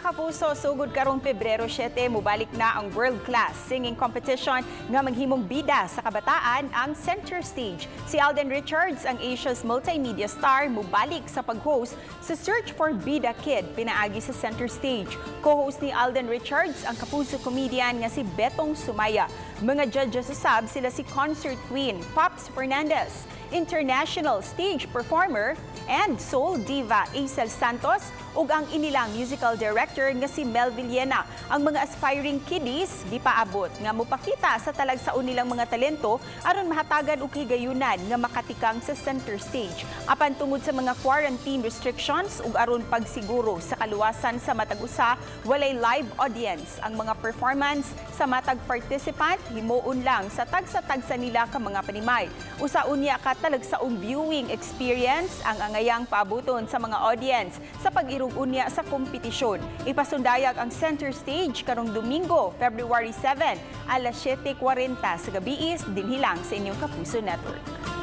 Mga kapuso, sugod karong Pebrero 7, mubalik na ang world-class singing competition nga maghimong bida sa kabataan, ang Center Stage. Si Alden Richards, ang Asia's multimedia star, mubalik sa pag-host sa Search for Bida Kid pinaagi sa Center Stage. Co-host ni Alden Richards ang kapuso comedian nga si Betong Sumaya. Mga judges usab sila si concert queen Pops Fernandez, international stage performer and soul diva Aicelle Santos ug ang inilang musical director nga si Mel Villena. Ang mga aspiring kiddies gipaabot nga mopakita sa talagsaon nilang mga talento aron mahatagan og higayunan nga makatikang sa center stage. Apan tungod sa mga quarantine restrictions ug aron pagsiguro sa kaluwasan sa matag usa, walay live audience. Ang mga performance sa matag participant himuon lang sa tagsa-tagsa nila ka mga panimay. Usa unya ka talagsaong viewing experience ang angayang paabuton sa mga audience sa pag-irog unya sa kompetisyon. Ipasundayag ang Center Stage karong Domingo, February 7, alas 7:40 sa gabii, dinhi lang sa inyong Kapuso Network.